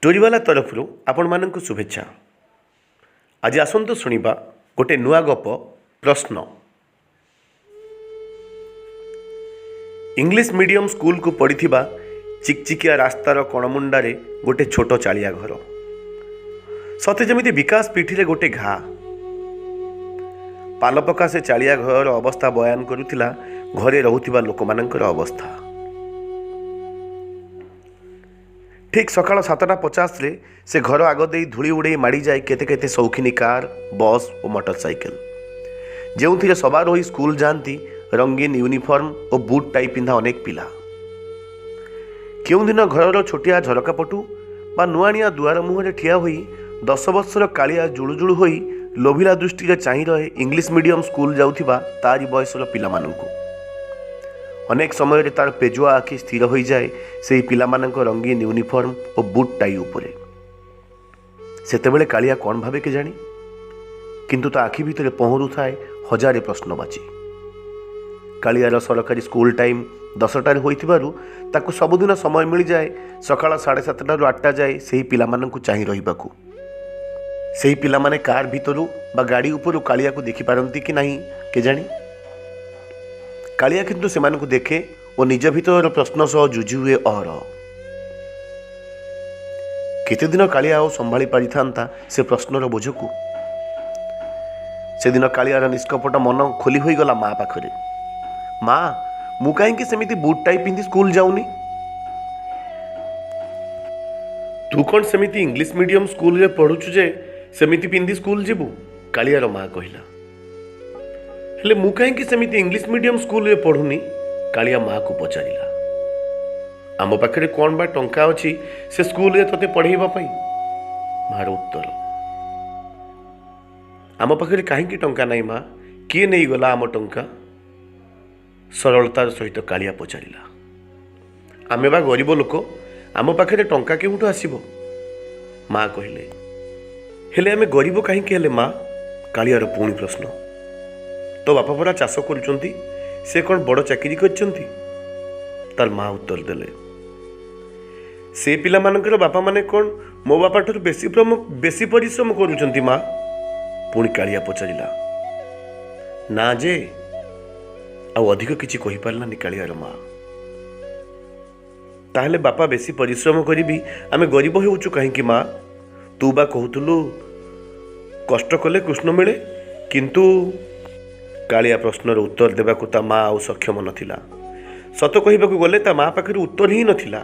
ଷ୍ଟୋରିବାଲା ତରଫରୁ ଆପଣମାନଙ୍କୁ ଶୁଭେଚ୍ଛା। ଆଜି ଆସନ୍ତୁ ଶୁଣିବା ଗୋଟେ ନୂଆ ଗପ, ପ୍ରଶ୍ନ। ଇଂଲିଶ ମିଡ଼ିୟମ ସ୍କୁଲକୁ ପଡ଼ିଥିବା ଚିକଚିକିଆ ରାସ୍ତାର କଣମୁଣ୍ଡାରେ ଗୋଟେ ଛୋଟ ଚାଳିଆ ଘର। ସତେ ଯେମିତି ବିକାଶ ପିଠିରେ ଗୋଟେ ଘା। ପାଲପକା ସେ ଚାଳିଆ ଘରର ଅବସ୍ଥା ବୟାନ କରୁଥିଲା ଘରେ ରହୁଥିବା ଲୋକମାନଙ୍କର ଅବସ୍ଥା। ଠିକ୍ ସକାଳ 7:50ରେ ସେ ଘର ଆଗ ଦେଇ ଧୂଳି ଉଡ଼େଇ ମାଡ଼ିଯାଏ କେତେ କେତେ ସୌଖିନୀ କାର୍, ବସ୍ ଓ ମୋଟର ସାଇକେଲ, ଯେଉଁଥିରେ ସବାର ହୋଇ ସ୍କୁଲ ଯାଆନ୍ତି ରଙ୍ଗୀନ ୟୁନିଫର୍ମ ଓ ବୁଟ୍ ଟାଇ ପିନ୍ଧା ଅନେକ ପିଲା। କେଉଁଦିନ ଘରର ଛୋଟିଆ ଝରକା ପଟୁ ବା ନୁଆଣିଆ ଦୁଆର ମୁହଁରେ ଠିଆ ହୋଇ 10 ବର୍ଷର କାଳିଆ ଜୁଳୁଜୁଳୁ ହୋଇ ଲୋଭିଲା ଦୃଷ୍ଟିରେ ଚାହିଁ ରହେ ଇଂଲିଶ ମିଡ଼ିୟମ ସ୍କୁଲ ଯାଉଥିବା ତାରି ବୟସର ପିଲାମାନଙ୍କୁ। ଅନେକ ସମୟରେ ତାର ପେଜୁଆ ଆଖି ସ୍ଥିର ହୋଇଯାଏ ସେହି ପିଲାମାନଙ୍କ ରଙ୍ଗୀନ ୟୁନିଫର୍ମ ଓ ବୁଟ୍ ଟାଇ ଉପରେ। ସେତେବେଳେ କାଳିଆ କ'ଣ ଭାବେ କେଜାଣି, କିନ୍ତୁ ତା ଆଖି ଭିତରେ ପହଁରୁଥାଏ ହଜାରେ ପ୍ରଶ୍ନବାଚୀ। କାଳିଆର ସରକାରୀ ସ୍କୁଲ ଟାଇମ୍ 10ଟାରେ ହୋଇଥିବାରୁ ତାକୁ ସବୁଦିନ ସମୟ ମିଳିଯାଏ ସକାଳ 7:30ରୁ 8ଟା ଯାଏ ସେହି ପିଲାମାନଙ୍କୁ ଚାହିଁ ରହିବାକୁ। ସେହି ପିଲାମାନେ କାର୍ ଭିତରୁ ବା ଗାଡ଼ି ଉପରୁ କାଳିଆକୁ ଦେଖିପାରନ୍ତି କି ନାହିଁ କେଜାଣି, କାଳିଆ କିନ୍ତୁ ସେମାନଙ୍କୁ ଦେଖେ ଓ ନିଜ ଭିତରର ପ୍ରଶ୍ନ ସହ ଯୁଝି ହୁଏ ଅହରହ। କେତେଦିନ କାଳିଆ ଆଉ ସମ୍ଭାଳି ପାରିଥାନ୍ତା ସେ ପ୍ରଶ୍ନର ବୋଝକୁ? ସେଦିନ କାଳିଆର ନିଷ୍କପଟ ମନ ଖୋଲି ହୋଇଗଲା ମା ପାଖରେ। ମା, ମୁଁ କାହିଁକି ସେମିତି ବୁଟ୍ ଟାଇ ପିନ୍ଧି ସ୍କୁଲ ଯାଉନି? ତୁ କ'ଣ ସେମିତି ଇଂଲିଶ ମିଡ଼ିୟମ ସ୍କୁଲରେ ପଢ଼ୁଛୁ ଯେ ସେମିତି ପିନ୍ଧି ସ୍କୁଲ ଯିବୁ? କାଳିଆର ମା କହିଲା। ହେଲେ ମୁଁ କାହିଁକି ସେମିତି ଇଂଲିଶ ମିଡ଼ିୟମ ସ୍କୁଲରେ ପଢ଼ୁନି? କାଳିଆ ମାଆକୁ ପଚାରିଲା। ଆମ ପାଖରେ କ'ଣ ବା ଟଙ୍କା ଅଛି ସେ ସ୍କୁଲରେ ତୋତେ ପଢ଼େଇବା ପାଇଁ? ମାର ଉତ୍ତର। ଆମ ପାଖରେ କାହିଁକି ଟଙ୍କା ନାହିଁ ମା? କିଏ ନେଇଗଲା ଆମ ଟଙ୍କା? ସରଳତାର ସହିତ କାଳିଆ ପଚାରିଲା। ଆମେ ବା ଗରିବ ଲୋକ, ଆମ ପାଖରେ ଟଙ୍କା କେଉଁଠୁ ଆସିବ? ମା କହିଲେ। ହେଲେ ଆମେ ଗରିବ କାହିଁକି ହେଲେ ମା? କାଳିଆର ପୁଣି ପ୍ରଶ୍ନ। ତୋ ବାପା ପରା ଚାଷ କରୁଛନ୍ତି, ସେ କ'ଣ ବଡ଼ ଚାକିରି କରିଛନ୍ତି? ତାର ମା ଉତ୍ତର ଦେଲେ। ସେ ପିଲାମାନଙ୍କର ବାପାମାନେ କ'ଣ ମୋ ବାପାଠାରୁ ବେଶୀ ପରିଶ୍ରମ କରୁଛନ୍ତି ମା? ପୁଣି କାଳିଆ ପଚାରିଲା। ନା ଯେ, ଆଉ ଅଧିକ କିଛି କହିପାରିଲାନି କାଳିଆର ମା। ତାହେଲେ ବାପା ବେଶୀ ପରିଶ୍ରମ କରିବି ଆମେ ଗରିବ ହେଉଛୁ କାହିଁକି ମା? ତୁ ବା କହୁଥିଲୁ କଷ୍ଟ କଲେ କୃଷ୍ଣ ମିଳେ, କିନ୍ତୁ କାଳିଆ ପ୍ରଶ୍ନର ଉତ୍ତର ଦେବାକୁ ତା ମା ଆଉ ସକ୍ଷମ ନଥିଲା। ସତ କହିବାକୁ ଗଲେ ତା ମା ପାଖରେ ଉତ୍ତର ହିଁ ନଥିଲା।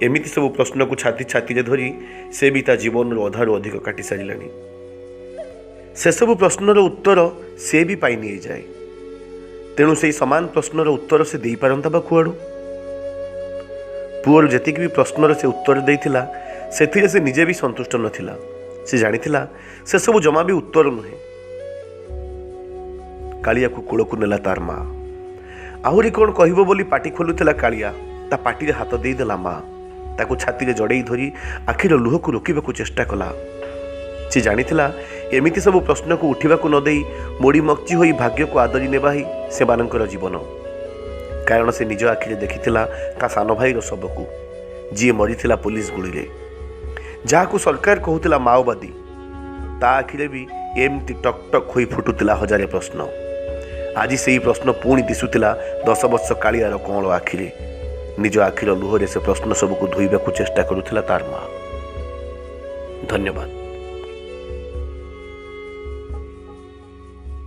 ଏମିତି ସବୁ ପ୍ରଶ୍ନକୁ ଛାତି ଛାତିରେ ଧରି ସେ ବି ତା ଜୀବନରୁ ଅଧାରୁ ଅଧିକ କାଟି ସାରିଲାଣି। ସେସବୁ ପ୍ରଶ୍ନର ଉତ୍ତର ସେ ବି ପାଇନି ଏଯାଏ। ତେଣୁ ସେଇ ସମାନ ପ୍ରଶ୍ନର ଉତ୍ତର ସେ ଦେଇପାରନ୍ତା ବା କୁଆଡ଼ୁ? ପୁଅର ଯେତିକି ବି ପ୍ରଶ୍ନର ସେ ଉତ୍ତର ଦେଇଥିଲା ସେଥିରେ ସେ ନିଜେ ବି ସନ୍ତୁଷ୍ଟ ନଥିଲା। ସେ ଜାଣିଥିଲା ସେସବୁ ଜମା ବି ଉତ୍ତର ନୁହେଁ। କାଳିଆକୁ କୂଳକୁ ନେଲା ତାର ମା। ଆହୁରି କ'ଣ କହିବ ବୋଲି ପାଟି ଖୋଲୁଥିଲା କାଳିଆ, ତା ପାଟିରେ ହାତ ଦେଇଦେଲା ମା। ତାକୁ ଛାତିରେ ଜଡ଼େଇ ଧରି ଆଖିର ଲୁହକୁ ରୋକିବାକୁ ଚେଷ୍ଟା କଲା। ସେ ଜାଣିଥିଲା ଏମିତି ସବୁ ପ୍ରଶ୍ନକୁ ଉଠିବାକୁ ନ ଦେଇ ମୋଡ଼ି ମକ୍ଚି ହୋଇ ଭାଗ୍ୟକୁ ଆଦରି ନେବା ହିଁ ସେମାନଙ୍କର ଜୀବନ। କାରଣ ସେ ନିଜ ଆଖିରେ ଦେଖିଥିଲା ତା ସାନ ଭାଇର ଶବକୁ, ଯିଏ ମରିଥିଲା ପୋଲିସ ଗୁଳିରେ, ଯାହାକୁ ସରକାର କହୁଥିଲା ମାଓବାଦୀ। ତା ଆଖିରେ ବି ଏମିତି ଟକ୍ ଟକ୍ ହୋଇ ଫୁଟୁଥିଲା ହଜାରେ ପ୍ରଶ୍ନ। ଆଜି ସେଇ ପ୍ରଶ୍ନ ପୁଣି ଦିଶୁଥିଲା 10 ବର୍ଷ କାଳିଆର କଅଁଳ ଆଖିରେ। ନିଜ ଆଖିର ଲୁହରେ ସେ ପ୍ରଶ୍ନ ସବୁକୁ ଧୋଇବାକୁ ଚେଷ୍ଟା କରୁଥିଲା ତାର ମା। ଧନ୍ୟବାଦ।